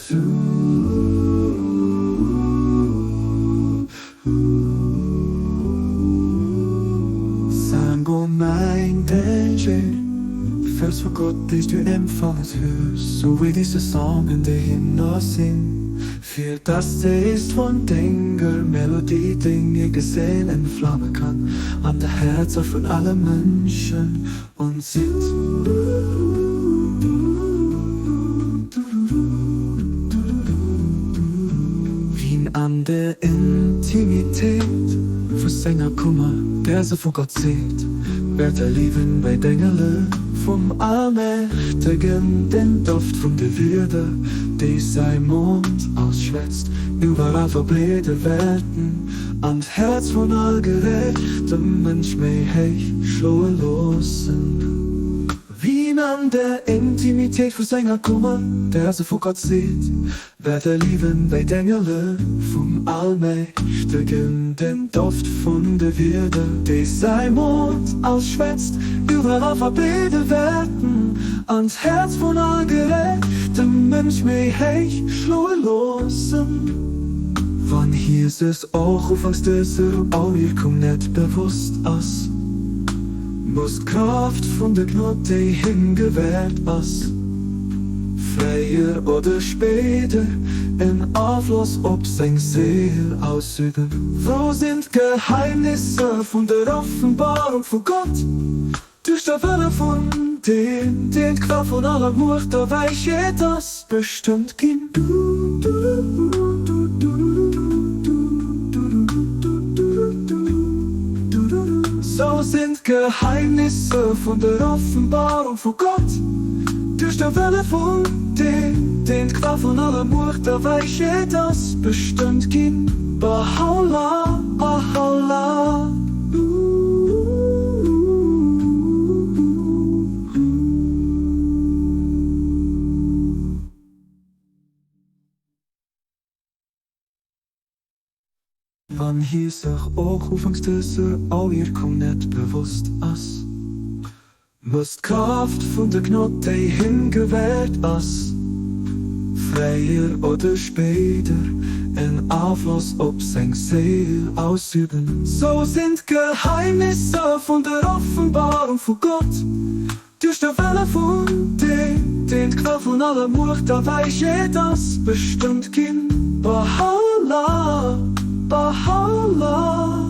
Sang o mein Danger, Vers vor Gott, dich du empfangen hörst, so wie diese Sangen, die Hymne sing. Für das ist von denger Melodie, den ihr gesehen entflammen kann, an der Herzen von allen Menschen und sind. Wien an der Intimität vu senger Kummer, der se vu Gott seet, wäert er liewen wéi d'Engele vum Allmächtegen, den Doft vun de Wierder, déi säi Mond ausschwätzt, iwwerall verbreede wäerten an d'Häerz vun all gerechtem Mënsch méi héich schloe loossen. Wien an der Intimitéit vu senger Kummer, där se vu Gott seet, wäert erliewen, wéi d'Engele vum Allmächtegen den Doft vun de Wierder, déi säi Mond ausschwätzt, iwwerall verbreede wäerten an d'Häerz vun all gerechtem Mënsch méi héich schloe loossen. Wann hie sech och ufanks dëser Awierkung net bewosst ass, Muss d'Kraaft vun der Gnod, déi him gewährt ass, fréier oder spéider en Afloss op seng Séil ausüben. Wou sinn d'Geheimnisser vun der Offenbarung vu Gott? Duerch de Wëlle vun deem, deen d'Quell vun aller Muecht a Wäisheet ass, bestëmmt ginn. Sou sinn d'Geheimnisser vun der Offenbarung vu Gott duerch de Wëlle vun deem, deen d'Quell vun aller Muecht a Wäisheet ass, bestëmmt ginn. Bahá'u'lláh, Bahá'u'lláh. Wann hie sech och ufanks dëser Awierkung net bewosst ass, muss d'Kraaft vun der Gnod, déi him gewährt ass, fréier oder spéider en Afloss op seng Séil ausüben. Sou sinn d'Geheimnisser vun der Offenbarung vu Gott Duerch de Wëlle vun deem, deen d'Quell vun aller Muecht a Wäisheet ass, bestëmmt ginn. Bahá'u'lláh, Bahá'u'lláh.